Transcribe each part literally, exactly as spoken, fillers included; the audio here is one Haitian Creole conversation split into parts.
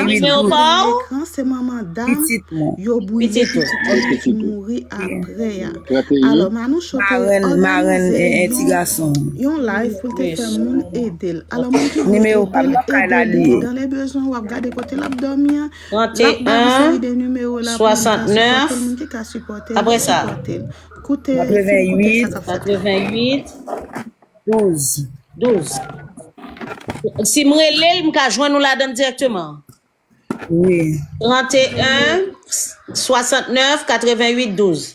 Nimewo pa w? Ekran, se manman dam yo brile pitit li ki mouri apre a. Alò, Manoucho te òganize yon, yon live pou l te fè moun ede l. Alò, moun ki vle ede l, ede li. Dan le bezwen, w ap gade kote l ap dòmi an. L ap ba w seri de nimewo la pou moun ka sipòte l, moun ki ka sipòte l. Koute, fin koute sa k ap fèt la. Katrevenwit. Douz. Douz. Si m rele l, m ka jwenn ou ladan l dirèkteman. Wi. Tranteyen, swasantnèf, katrevenwit, douz.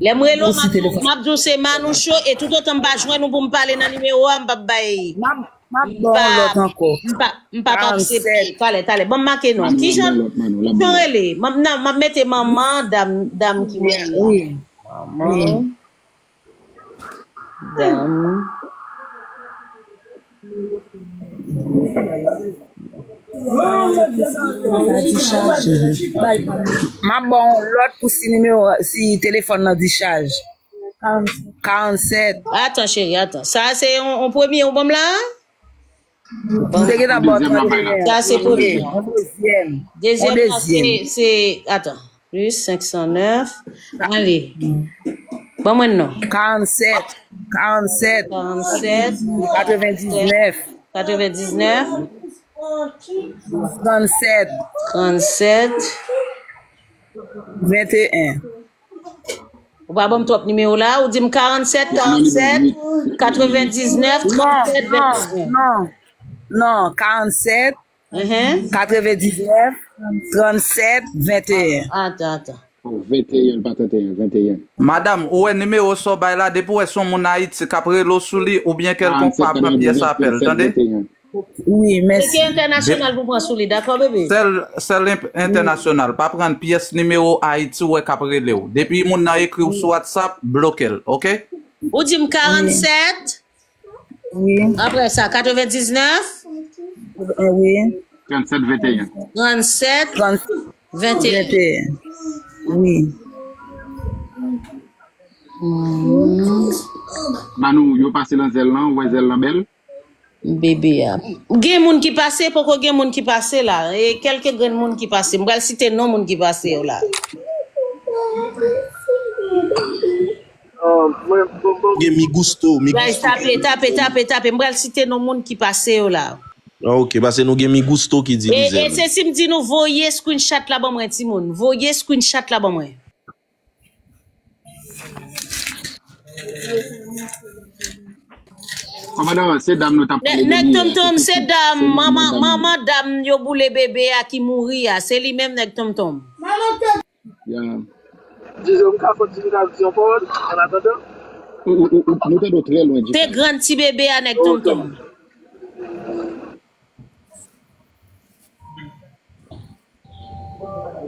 Lè m rele w, m ap, m ap di w se Manoucho, e toutotan m pa jwenn ou pou m pale nan nimewo a, m p ap bay. M ap, m ap ba w lòt ankò. M pa, m pa, pa aksepte. Talè, talè. Ban m make non. Kijan, kijan w rele? M ap, nan, m ap mete manman, dam, dam ki mouri a. Wi. Manman. Dam. M ap ba w yon lòt pou si nimewo, si telefòn nan dichaj. Karannsèt. Atan, cheri, atan. Sa a se yon, yon premye ou ban m la? M te gentan ba w tranteyen. Sa se premye. Yon dezyèm. Dezyèm nan se, se, atan. Plis senk san nèf. Ale. Ban mwen non. Karannsèt. Karannsèt. Karannsèt. Katrevendiznèf. Katrevendiznèf. Trannsèt. Trannsèt. Venteyen. Ou pa ban m twòp nimewo la, ou di m karannsèt, karannsèt, katrevendiznèf, trannsèt, venteyen. Non, non, non, karannsèt, katrevendiznèf, trannsèt, venteyen. Atan, atan. Oh, venteyen, pa tranteyen, venteyen. Madanm, ou wè nimewo sa w bay la, depi w wè se yon moun Ayiti k ap rele w sou li, oubyen kèlkonk, pa pran pyès apèl, tande? Wi, mèsi. Teke entènasyonal pou pran sou li, dakò, bebe? Sèl, sèl en-, entènasyonal. Pa pran pyès nimewo Ayiti w wè k ap rele w. Depi moun nan ekri w sou WhatsApp, bloke l, oke? Ou di m karannsèt? Wi. Apre sa, katrevendiznèf? Wi. Trannsèt, venteyen. Trannsèt, venteyen. Wi. Manou, yo pase nan zèl lan, ou wè zèl lan bèl? Bebe a. Gen moun ki pase, poko gen moun ki pase la. E kèlke grenn moun ki pase. M pral site non moun ki pase yo la. Gen mi gusto, mi gusto. Tape, tape, tape, tape. M pral site non moun ki pase yo la. Ah, ok, paske nou gen mi gusto ki divize nou. E se si m di nou voye screenshot la ban mwen, timoun. Voye screenshot la ban mwen. Kòmandan, se dam nou t ap pale. Nèg Tonton, se dam, manman, manman dam yo boule bebe a ki mouri a, se li menm nèg Tonton. Manman Tonton. Dizon, m ka fè ti, m ka di yon pawòl, an atandan. Ou, ou, ou, nou tande w trè lwen, Djifay. Se grann ti bebe a nèg Tonton.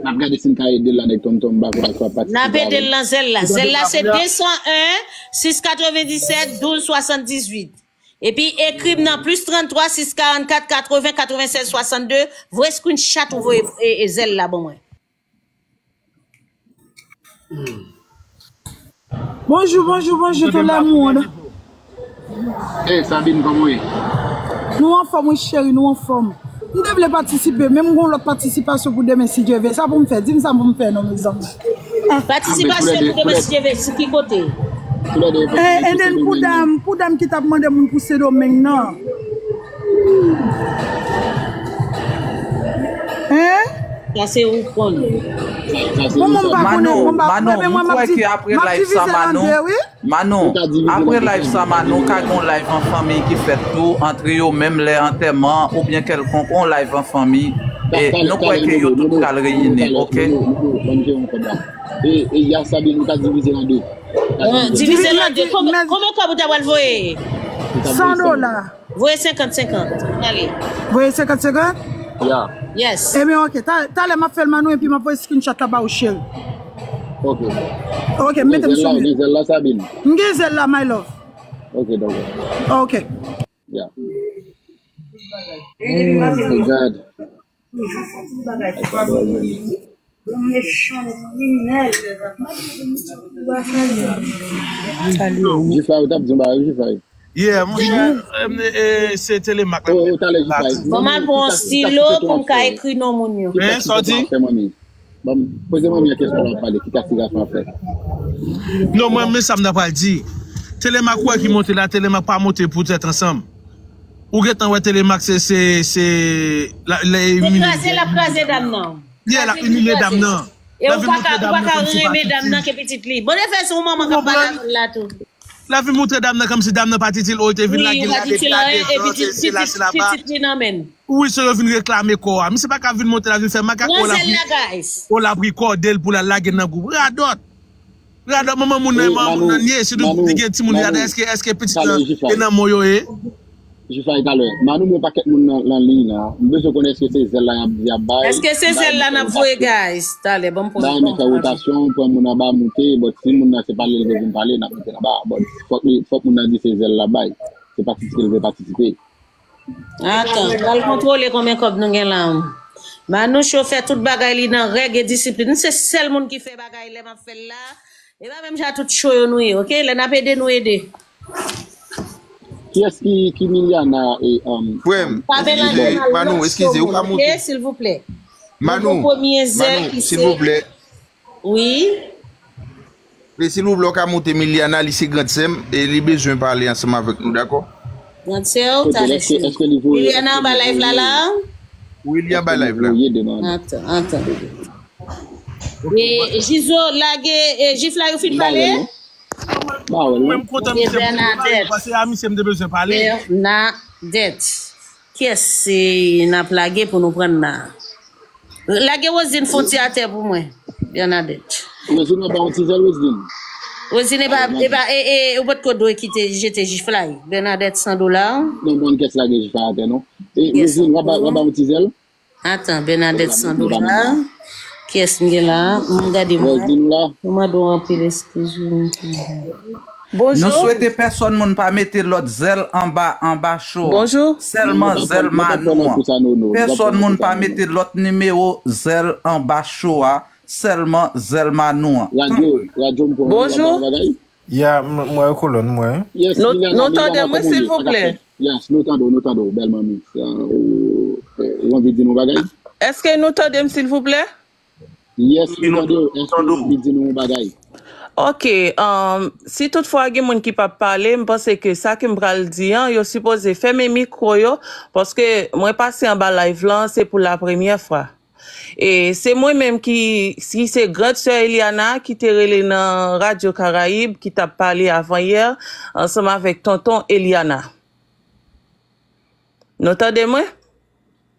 N ap gade si n ka ede l la, nèg Tonton, m pa kwè l ap patisipe avè n. N ap ede l nan zèl la. Zèl la se de san en, sis katrevendiset, douz swasanndizuit. Epi ekri m nan plis tranntwa, sis karannkat, katreven, katrevennsèz, swasannde. Voye screenshot ou voye, e, e, zèl la ban mwen. Bonjou, bonjou, bonjou tout le moun. Hey, Sabine, kòman w ye? Nou anfòm, wi, cheri, nou anfòm. M te vle patisipe, men m gon lòt patisipasyon pou demen, si Dye vle. Sa pou m fè? Di m sa pou m fè non, mezanmi. Patisipasyon pou demen, si Dye vle, sou ki kote? Eh, and then pou dam, pou dam ki t ap mande moun pou Sendomeng nan. Hein? Sa se ou k konnen. Bon, mwen m pa konnen, mwen m pa konnen, men mwen m ap di, m ap divize l an de, wi. Manou, apre live sa, Manou, ka gen yon live an fanmi ki fèt tou, antre yo menm lè antèman, oubyen kèlkonk, yon live an fanmi. E nou kwè ke yo tout pral reyini, oke? E, e Yasabin, nou ka divize l an de. Divize l an de. Konbyen, konbyen kòb ou ta pral voye? San dola. Voye senkant senkant. Ale. Voye senkant senkant? Ya. Yes. Ebyen, oke. Ta-, talè m ap fè l, Manou, epi m ap voye screenshot la ba ou, cheri. Oke. Oke, m mete m sou mute. Ou gen zèl la, ou gen zèl la, Sabin? M gen zèl la, my love. Oke, dakò. Oke. Ya. Oh my God. Jifay, ou t ap di yon bagay, Jifay? Yeah, monchè, e, e, se Telemac la. Bon, m al pran yon stilo pou m ka ekri non moun yo. Hein, sa w di? Poze manmi an kesyon lè w ap pale, ki kalifikatif w ap fè? Non, mwen, men sa m ta pral di. Telemac ou wè ki monte la, Telemac pa monte pou tèt ansanm. Ou gentan wè Telemac se, se, se, la, lè imilye. Se kraze l ap kraze dam nan. Yeah, l ap imilye dam nan. E ou pa ka, ou pa ka renmen dam nan ke pitit li. Bon, e fè se yon manman k ap pale avè l la tou. L ap vin montre dam nan kòmsi dam nan pa t itil, o, li te vin lage, lage, lage, se la, se laba. Wi, so yo vin reklame kò a. Misye pa ka vin monte la, vin fè makak, o, l ap ri-, o, l ap rekòde l pou l al lage l nan gwoup. Radòt! Radòt, manman moun nan, manman moun nan ye, sitou li gen timoun li ladan, èske, èske pitit lan e nan men w yo ye? Jifay talè. Manou, gen pakèt moun nan, nan liy la. M bezwen konnen èske se zèl la y ap di y ap bay. Èske se zèl la n ap voye, guys? Talè, ban m pran. Bay men fè wotasyon, pran moun anba, moute. Bon, si moun nan se pale li vle vin pale, n ap mete l anba. Bon, fòk li, fòk moun nan di se zèl l ap bay. Se patisipe, li vle patisipe. Atan, pral kontwole konbyen kòb nou gen la. Manou Cho fè tout bagay li nan règ e disiplin. Se sèl moun ki fè bagay lè m ap fè l la. E pa menm jan tout cho yo nou ye, oke? Lè n ap ede, nou ede. Kiyès ki, ki Miliana e, um, Frè m, um, eskize, Manou, eskize, ou ka monte? Silvouplè. Manou, Manou, silvouplè. Wi. E silvouplè, ou ka monte Miliana, li se grand sè m, e li bezwen pale ansanm avèk nou, dakò? Grand sè w, talè cheri. Miliana anba live la, la? Wi, li anba live la. Atan, atan. E Jizo lage, e, jif la, yo fin pale? Mwen, m kontan misye pale, paske a misye m te bezwen pale. Bernadette. Kiyès se n ap lage pou nou pran nan? Lage Roseline fon ti atè pou mwen, Bernadette. Roseline, w ap ba yon ti zèl, Roseline? Roseline, e pa, e pa, e, e, ou potko dwe kite jete jif la, wi. Bernadette, san dola. Non, bon, kiyès lage jif la atè, non? E, Roseline, w ap ba, w ap ba yon ti zèl? Atan, Bernadette, san dola. Kiyès m gen la? M gade mwen. Roseline, ou la? Nou mande w anpil eskiz, wi. Bonjou. Nou swete pèsòn moun pa mete lòt zèl anba, anba cho a. Bonjou. Sèlman zèl Manou an. Pèsòn moun pa mete lòt nimewo zèl anba cho a. Sèlman zèl Manou an. Radyo, radyo m pran. Bonjou. Ya, m, m wè yo kolòn, m wè. Nou, nou tande mwen, silvouplè? Yes, nou tande w, nou tande w, bèl manmi. Ou, ou anvi di nou bagay? Èske nou tande m, silvouplè? Yes, nou tande w. Èske w anvi di nou yon bagay? Ok, um, si toutfwa gen moun ki p ap pale, m panse ke sa ke m pral di an, yo sipoze fèmen mikwo yo, paske mwen pase anba live lan, se pou la premyè fwa. E se mwen menm ki, ki se grand sè Eliana ki te rele nan Radyo Karayib, ki t ap pale avan yè, ansanm avèk tonton Eliana. Nou tande mwen?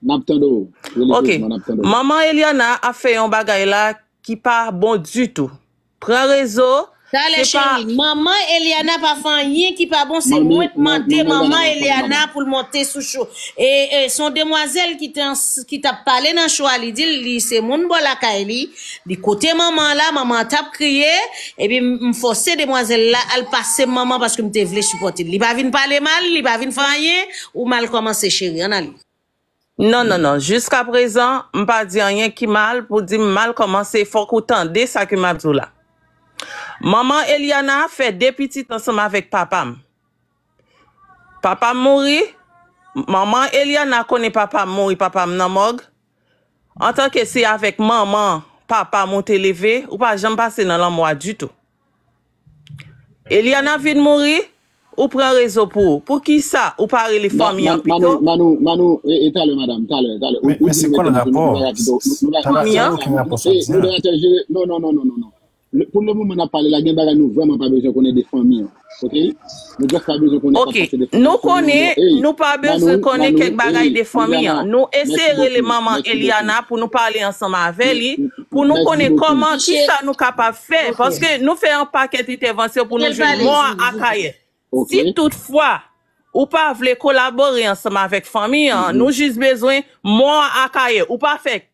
N ap tande w. Rele douseman, n ap tande w. Ok. Manman Eliana ap fè yon bagay la ki pa bon ditou. Pran rezo. Talè cheri, manman Eliana pa fè anyen ki pa bon, se mwen k mande manman Eliana pou l monte sou cho. E, e se yon demwazèl ki te, ki t ap pale nan cho a, li di l, li se moun bò lakay li, li kote manman an la, manman an t ap kriye, epi m, m fòse demwazèl la al pase manman paske m te vle sipòte l. Li pa vin pale mal, li pa vin fè anyen, ou mal kòmanse cheri, ann ale. Non, non, non. Jiskaprezan, m pa di anyen ki mal pou di m mal kòmanse. Fòk ou tande sa ke m ap di w la. Manman Eliana fè de pitit ansanm avèk papa m. Papa m mouri. Manman Eliana konnen papa m mouri, papa m nan mòg. Antanke se avèk manman, papa m ou te leve, ou pa janm pase nan lanmò a ditou. Eliana vin mouri, ou pran rezo pou ou. Poukisa ou pa rele fanmi an pito? Manou, Manou, Manou, e, e, talè, madanm, talè, talè. Men, men se kwa l rapò? Sa pa gen okenn rapò sa w di a. Moderatè, jere, non, non, non. Pou lemoman n ap pale la, gen bagay nou vrèman pa bezwen konnen de fanmi an. Ok? Nou just pa bezwen konnen sa k pase de fanmi an. Ok, nou konnen, nou pa bezwen konnen kèk bagay de fanmi an. Nou eseye rele manman Eliana pou nou pale ansanm avè li, pou nou konnen kòman, kisa nou kapab fè, paske nou fè yon pakèt entèvansyon pou nou jwenn mò a Akayè. Si toutfwa ou pa vle kolabore ansanm avèk fanmi an, nou jis bezwen mò a Akayè. Ou pa fè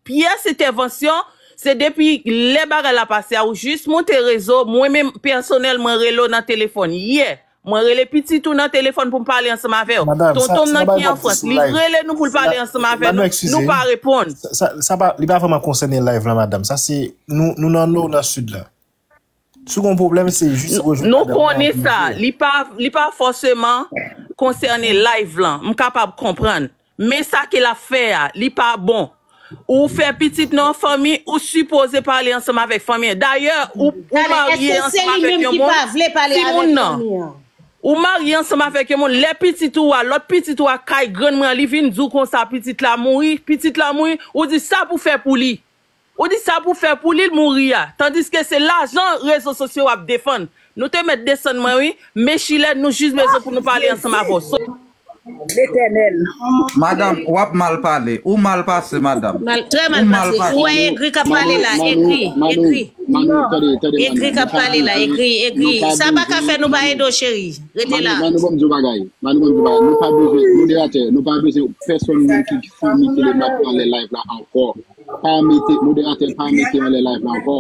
pyès entèvansyon, se depi lè bagay la pase a, ou jis moute rezo, mwen menm pèsonèl, mwen rele w nan telefòn. Yè, mwen rele pitit ou nan telefòn pou m pale ansanm avè w. Tonton m nan ki an Frans, li rele nou pou l pale ansanm avè nou, nou pa reponn. Sa, sa, sa pa, li pa vrèman konsène live la, madanm. Sa se, nou, nou nan nò, nan sid la. Si w gen yon pwoblèm, se jis rejwenn madanm nan. Nou konnen sa. Li pa, li pa fòseman konsène live lan. M kapab konprann. Men sa ke l ap fè a, li pa bon. Ou fè pitit nan yon fanmi, ou sipoze pale ansanm avèk fanmi an. Dayè, ou, ou marye ansanm avèk yon moun, timoun nan. Ou marye ansanm avèk yon moun, lè pitit ou a, lòt pitit ou a kay grann mwen an, li vin di w konsa, pitit la mouri, pitit la mouri, ou di sa pou fè pou li. Ou di sa pou fè pou li, l mouri a. Tandiske se lajan rezo sosyo w ap defann. Nou te mèt desann mwen, wi. Men Chilèn, nou jis bezwen pou nou pale ansanm avè w. So, Letènèl. Madanm, w ap mal pale. Ou mal pase, madanm. Mal, trè mal pase. Ou wè egri k ap pale la, egri, egri. Egri k ap pale la, egri, egri. Sa pa ka fè nou pa ede w, cheri. Rete la. Manou, ban m di w bagay. Manou, ban m di w bagay. Nou pa bezwen, moderatè, nou pa bezwen pèsonn moun ki founi tele m ap anlè live la ankò. Pa mete, moderatè, pa mete anlè live la ankò.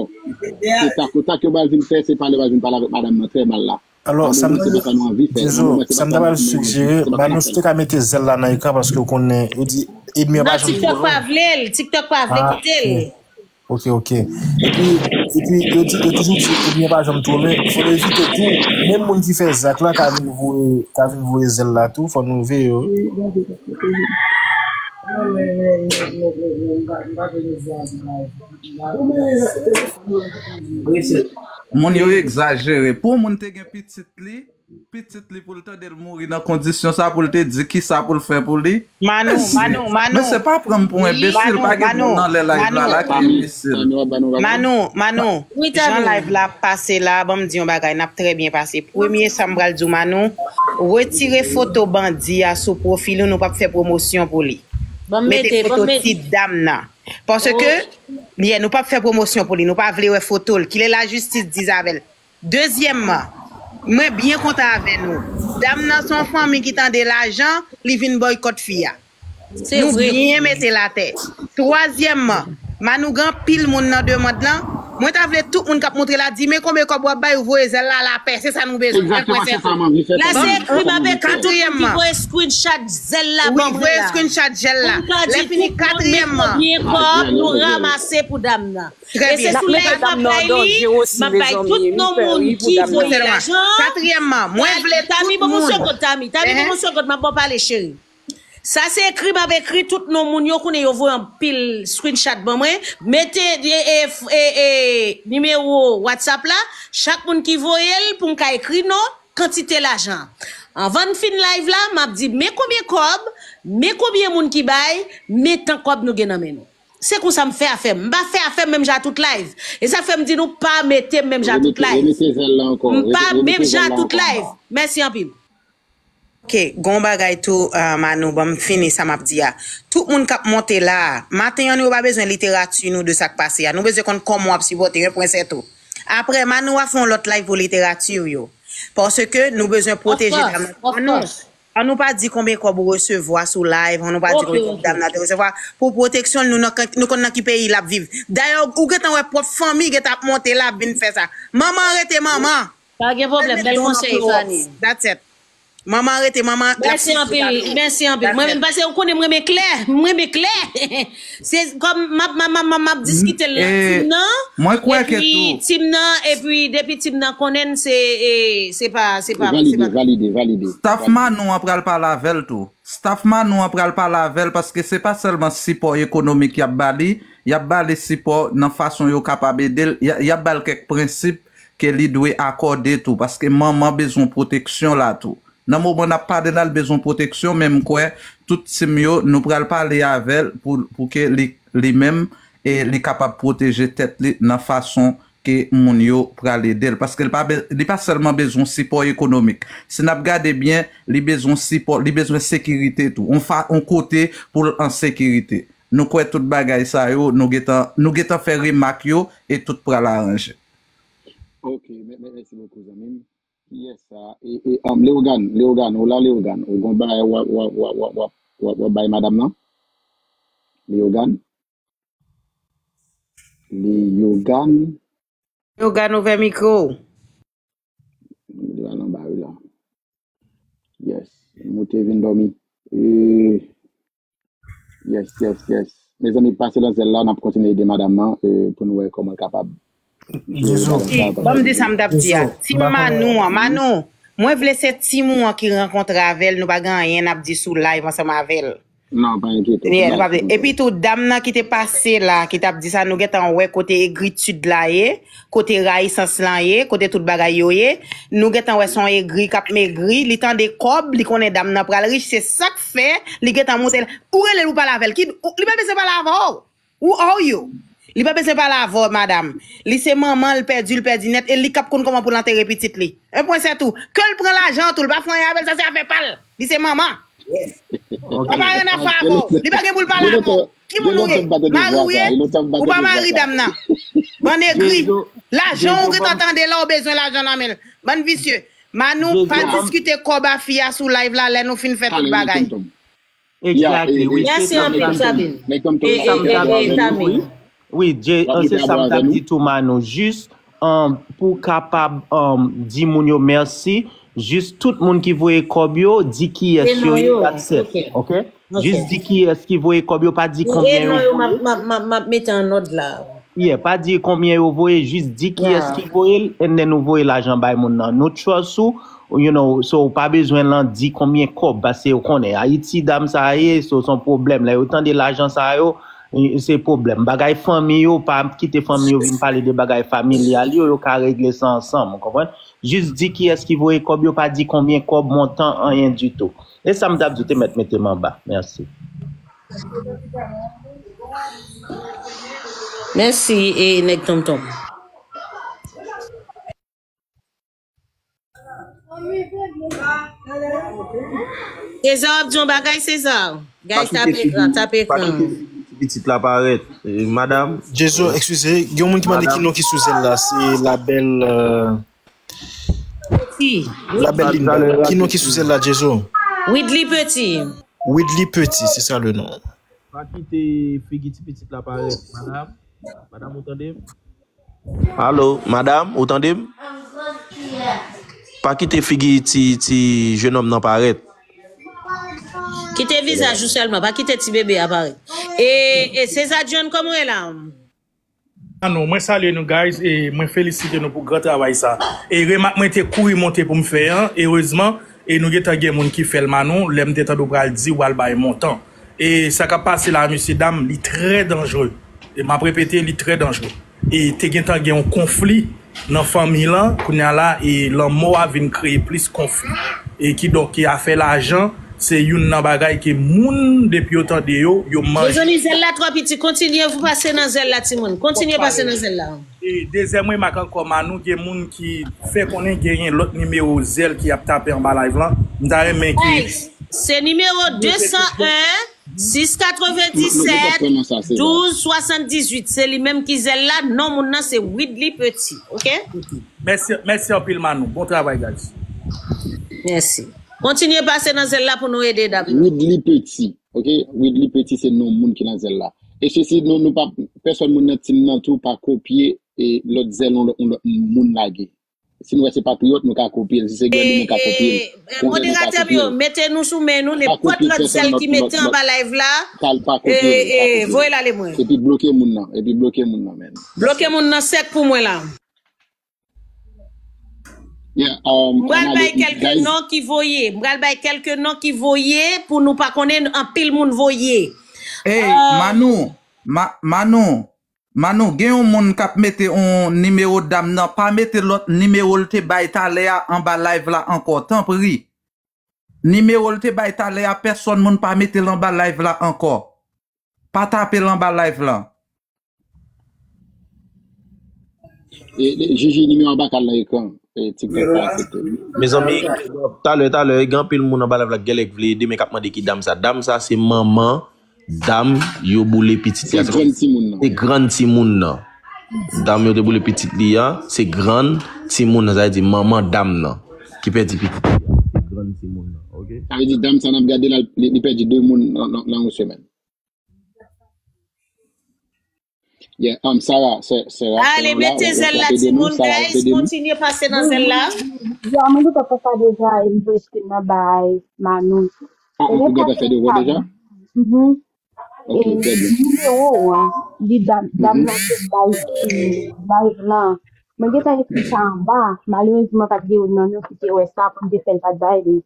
Se takotak yo pral vin fè, se pale yo pral vin pale avèk madanm nan trè mal la. Alò, sa m, Jezo, sa m ta pral sigjere, Manou, si w te ka mete zèl la nan ekran, paske w konnen, yo di, enmi an pa janm twò lwen. Non, TikTok pa vle l, TikTok pa vle kite l. Ok, ok. Epi, epi, yo di, yo toujou di, enmi an pa janm twò lwen, fò nou evite tou, menm moun ki fè zak la, ka vin voye, ka vin voye zèl la tou, fò nou veye yo. Moun yo egzajere. Pou yon moun te gen pitit li, pitit li pou l tande l mouri nan kondisyon sa pou l te di kisa pou l fè pou li. Manou, Manou, Manou. Men se pa pran m pou enbesil, pa gen moun nan lè live la la ki enbesil. Manou, Manou. Jan live la ap pase la, ban m di yon bagay, n ap trè byen pase. Premye sa m pral di w Manou, retire foto bandi a sou pwofil ou, nou p ap fè pwomosyon pou li. Mete foto ti dam nan. Paske, yeah, nou p ap fè pwomosyon pou li, nou pa vle wè foto l. Kilè lajistis di z avè l. Dezyèmman, mwen byen kontan avè nou. Dam nan se yon fanmi ki tande lajan, li vin bòykòt fi a. Nou byen mete l atè. Twazyèmman, Manou, gen anpil moun nan demann lan. Mwen ta vle tout moun k ap montre la di men konbyen kòb w ap bay ou voye zèl la lapè. Se sa nou bezwen. Mwen kwè se tou. La se ekri m ap ekri tout moun ki voye screenshot zèl la ban mwen la. Wi, voye screenshot zèl la. Lè fini, katriyèmman. Konbyen kòb nou ranmase pou dam nan. E se sou live m ap bay li, m ap bay tout non moun ki voye lajan. Katriyèman, mwen vle tout moun. Tami, ban m yon segond, Tami. Tami, ban m yon segond, m ap ba w pale, cheri. Sa se ekri m ap ekri tout non moun yo, konnen yo voye anpil screenshot ban mwen. Mete e, e, e, e, nimewo WhatsApp la, chak moun ki voye l pou m ka ekri non, kantite lajan. Anvan n fin live la, m ap di men konbyen kòb, men konbyen moun ki bay, men tan kòb nou gen nan men nou. Se konsa m fè afè m. M pa fè afè m menm jan a tout live. E sa fè m di nou pa mete m menm jan a tout live. M pa menm jan a tout live. Mèsi anpil. Ok, gon bagay tou, ah, Manou, ban m fini sa m ap di a. Tout moun k ap monte la a, maten an nou pa bezwen literati nou de sa k pase a. Nou bezwen konn kòman w ap sipòte yo, pwen sètou. Apre, Manou a fè yon lòt live pou literati yo. Paske nou bezwen pwoteje dam nan. Manou, an nou pa di konbyen kòb ou resevwa sou live, an nou pa di konbyen kòb dam nan te resevwa. Pou pwoteksyon l, nou, nou konn nan ki peyi l ap viv. Dayè, ou gentan wè pwòp fanmi gentan ap monte la ap vin fè sa. Manman rete manman. Pa gen pwoblèm, bèl konsèy, Fanny. That's it. Manman rete manman. Mèsi anpil, mèsi anpil. Mwen menm, paske ou konnen m renmen klè, m renmen klè. Se kòm m ap, m ap, m ap, m ap diskite l nan tim nan. Mwen kwè ke tou. Epi tim nan, epi depi tim nan konnen l, se, e, se pa, se pa, se pa. Valide, valide, valide. Staff Manou an pral pale avè l tou. Staff Manou an pral pale avè l paske se pa sèlman sipò ekonomik y ap ba li, y ap ba li sipò nan fason yo kapab ede l, y a, y ap ba l kèk prensip ke li dwe akòde tou, paske manman bezwen pwoteksyon la tou. Nan moman n ap pale la, l bezwen pwoteksyon, men m kwè tout tim yo, nou pral pale avè l pou, pou ke li, li menm, e li kapab pwoteje tèt li nan fason ke moun yo pral ede l. Paske li pa be-, li pa sèlman bezwen sipò ekonomik. Si n ap gade byen, li bezwen sipò, li bezwen sekirite tou. On fa-, on kote pou l an sekirite. Nou kwè tout bagay sa yo, nou gentan, nou gentan fè remak yo e tout pral aranje. Ok, mè-, mè-, mèsi bokou, zanmi m. Kiyès sa? E, e, um, Leogane, Leogane, ou la, Leogane? Ou gon bagay w ap, w ap, w ap, w ap, w ap, w ap, w ap bay madanm nan? Leogane? Leogane? Leogane, ouvè mikwo w. Li al anba wi la. Yes. Moute vin dòmi. E, yes, yes, yes. Mezanmi, pase nan zèl la, n ap kontinye ede madanm nan, e, pou nou wè kòman l kapab Jezi. Ban m di sa m t ap di a. Ti Manou an, Manou, mwen vle se Tim ou an ki rankontre avè l, nou pa gen anyen n ap di sou live ansanm avè l. Non, pa enkyete w. Yeah, li pa vle. Epi tou, dam nan ki te pase la, ki t ap di sa, nou gentan wè kote egritid la ye, kote rayisans lan ye, kote tout bagay yo ye. Nou gentan wè se yon egri k ap megri, li tande kòb, li konnen dam nan pral rich, se sa k fè li gentan moute l. Ou rele l, ou pale avè l, ki, ou, li pa bezwen pale avè w. Who are you? Li pa bezwen pale avè w, madam. Li se manman, l pèdi, l pèdi nèt, e li k ap konn kòman pou l antere pitit li. E pwen sètou. Ke l pran lajan an tou, l pa fè anyen avè l, sa se afè pa l. Li se manman. Sa pa gen afè avè w. Li pa gen pou l pale avè w. Ki moun ou ye? Mari w ye? Ou pa mari dam nan. Bann egri. Lajan w gentan tande la, ou bezwen lajan nan men l. Bann visye. Manou, pa diskite kòb a fi a sou live la, lè nou fin fè tout bagay. Exactly, wi. Mèsi anpil, Sabine. E, e, e, e, Sabine. Wi, Jay, se sa m t ap di tou, Manou. Jis, um, pou w kapab, um, di moun yo mèsi, jis tout moun ki voye kòb yo, di kiyès yo ye, that's it, ok? Jis di kiyès ki voye kòb yo, pa di konbyen yo voye. M ap, m ap, m ap, m ap mete an òd la. Yeah, pa di konbyen yo voye, jis di kiyès ki voye l, and then ou voye lajan bay moun nan. Nou trust ou, you know, so ou pa bezwen lan di konbyen kòb, paske yo konnen Ayiti, dam sa a ye, so se yon pwoblèm. Lè yo tande lajan sa yo, se pwoblèm. Bagay fanmi yo, pa kite fanmi yo vin pale de bagay familyal yo, yo ka regle sa ansanm, ou konprann? Jis di kiyès ki voye kòb yo, pa di konbyen kòb, montan, anyen ditou. E sa m t ap di, w te mèt mete m anba. Mèsi. Mèsi, e nèg tonton. Seza ap di yon bagay, Seza. Guys, tape ekran, tape ekran. Ti pitit la parèt. E, madam. Jezo, eskize, gen yon moun ki mande ki non ki sou zèl la. Se Labèl, euh, Petit. Labèl Linda. Ki non ki sou zèl la, Jezo? Widly Petit. Widly Petit, se sa le non. Pa kite figi ti pitit la parèt, madam. Madam, ou tande m? Alo, madam, ou tande m? Pa kite figi ti, ti jenòm nan parèt. Kite vizaj ou sèlman, pa kite ti bebe a parèt. E, e Seza John, kòman w ye la? Ah non, mwen salye nou, guys, e mwen felisite nou pou gran travay sa. E remak mwen te kouri monte pou m fè an, erezman, e nou gentan gen moun ki fè l, Manou, lè m te tande w pral di w al bay montan. E sa k ap pase la, mesye dam, li trè danjre. E m ap repete, li trè danjre. E te gentan gen yon konfli nan fanmi lan, kounye a la, e lanmò a vin kreye plis konfli. E kidonk, e afè lajan, se youn nan bagay ke moun, depi yo tande yo, yo manje. Dezoli, zèl la twò piti. Kontinye pase nan zèl la, timoun. Kontinye pase nan zèl la. E dezyèm remak ankò, Manou, gen moun ki fè konnen genyen lòt nimewo zèl ki ap tape anba live lan. M ta renmen ke... Guys, se nimewo de san en, sis katrevenndisèt, douz swasanndizuit. Se li menm ki zèl la. Non moun nan se Widly Petit. Ok? Mèsi, mèsi anpil, Manou. Bon travay, guys. Mèsi. Kontinye pase nan zèl la pou nou ede dam nan. Widly Petit, ok? Widly Petit se non moun ki nan zèl la. E sesi, nou, nou pa, pèsòn moun nan tim nan tou pa kopye, e, lòt zèl yon lòt, yon lòt moun lage. Si nou wè se patriyòt, nou ka kopye l. Si se grandi, nou ka kopye l. E, e, e, moderatè m yo, mete nou sou men nou, nenpòt lòt zèl ki mete anba live la, e, e, voye l ale mwen. Epi bloke moun nan, epi bloke moun nan, men. Bloke moun nan sèk pou mwen la. Yeah, um, m pral bay kèlke non ki voye. M pral bay kèlke non ki voye pou nou pa konnen anpil moun voye. Ey, euh, Manou, Ma-, Manou, Manou, gen yon moun k ap mete yon nimewo dam nan. Pa mete lòt nimewo l te bay talè a anba live la ankò, tanpri. Nimewo l te bay talè a, pèsòn moun pa mete l anba live la ankò. Pa tape l anba live lan. E, e, Jiji, nimewo a pa ka nan ekran. E, TikTok pa aksepte l. Mezanmi, talè, talè, gen anpil moun anba live la k genlè k vle ede, men k ap mande ki dam sa. Dam sa, se manman dam yo boule pitit li a. Se grann timoun nan. Se grann timoun nan. Dam yo te boule pitit li a, se grann timoun nan, sa vle di manman dam nan ki pèdi pitit li a. Se grann timoun nan, ok? Sa vle di dam sa n ap gade la, li, li pèdi de moun nan, nan, nan yon semèn. Yeah, um, Sarah, Sarah, Sarah, ale, mete zèl la, timoun, guys, kontinye pase nan zèl la. Ya, mwen te fè sa deja, e m voye screen nan bay Manou. Ah, ou gentan fè devwa deja? Mhm. Ok, trè byen. Nimewo an, Li dam, dam nan te bay, eh, live lan. Mwen gentan ekri sa anba. Malerezman, pa t gen youn nan nou ki te wè sa pou m te fè l pa t bay li.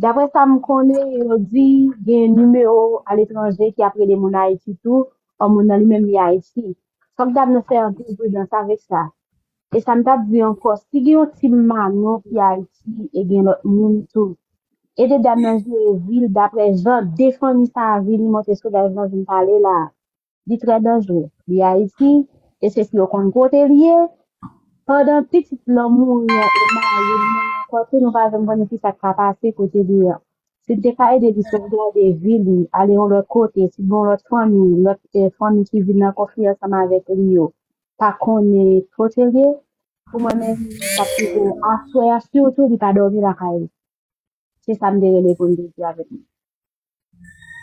Daprè sa m konnen, yo di gen nimewo aletranje ki ap rele moun Ayiti tou, ò moun nan li menm li Ayiti. Fòk dam nan fè anpil pridans avèk sa. E sa m t ap di ankò, si gen yon team Manon ki Ayiti e gen lòt moun tou, ede dam nan jere vi l daprè jan de fanmi sa a vini monte sou live lan vin pale la. Li trè danjre. Li Ayiti, e se si yo konn kote l ye. Pandan pitit lan mouri an e mari l mouri ankò tou, nou pa janm konnen ki sa k ka pase kote li an. Si l te ka ede li sovgade vi li, ale yon lòt kote, si gen yon lòt fanmi, lòt eh, fanmi ki vin nan konfli ansanm avèk li yo, pa konnen kote l ye, pou mwen menm, sa ki pou aswè a, sitou li pa dòmi lakay li. Se sa m te rele pou m te di avèk nou.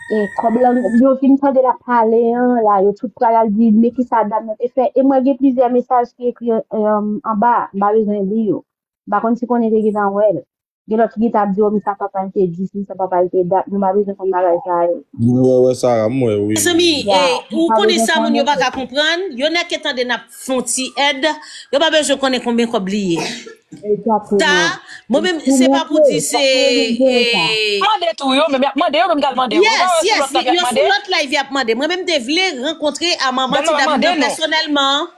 E kòb lan, yo fin tande l ap pale an, la, yo tout pral al di, men ki sa dam nan te fè. E mwen gen plizyè mesaj ki ekri eh, anba, m pa bezwen li yo. M pa konn si konnen te gentan wè l. Gen lòt ki gentan ap di, o, men sa papa l te di, si sa papa l te dat, nou pa bezwen konn bagay sa yo. Mwen wè, wè, Sara, m wè, wi. Mezanmi, eh, ou konnen sa moun yo pa ka konprann, yo nèk e tande n ap fè yon ti èd, yo pa bezwen konnen konbyen kòb li ye. Sa, mwen menm, se pa pou di se. Mande tou, yo menm y ap mande, yo menm t al mande. Yes, yes, yo sou lòt live y ap mande. Mwen menm te vle rankontre a manman ti dam nan pèsonèlman.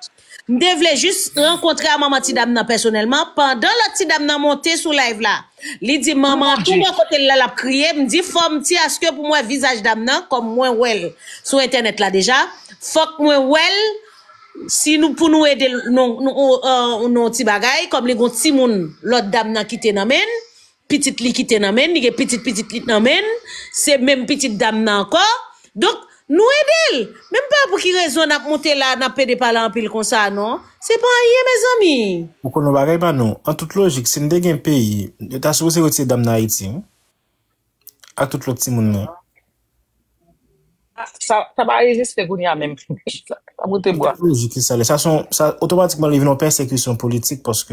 M te vle jis rankontre a manman ti dam nan pèsonèlman. Pandan lòt ti dam nan monte sou live la, li di manman an tou bò kote l la, l ap kriye. M di fò m ti aske pou m wè vizaj dam nan, kòm mwen wè l sou entènèt la deja. Fòk mwen wè l si nou pou nou ede l nan yon ti bagay, kòm li gon timoun lòt dam nan kite nan men l, pitit li kite nan men l, li gen pitit pitit li nan men l, se menm pitit dam nan ankò. Donk, nou ede l. Men m pa wè pou ki rezon n ap monte la, n ap pede pale anpil konsa non. Se pa anyen, mezanmi. Ou konn yon bagay, Manon? An tout lojik, si n te gen peyi, yo ta sipoze retire dam nan Ayiti, wi. Ak tout lòt timoun nan. Sa, sa pa egziste kounye a menm. Sa pote bwa. Lojik ki sa, sa se yon, sa otomatikman li vin yon pèsekisyon politik paske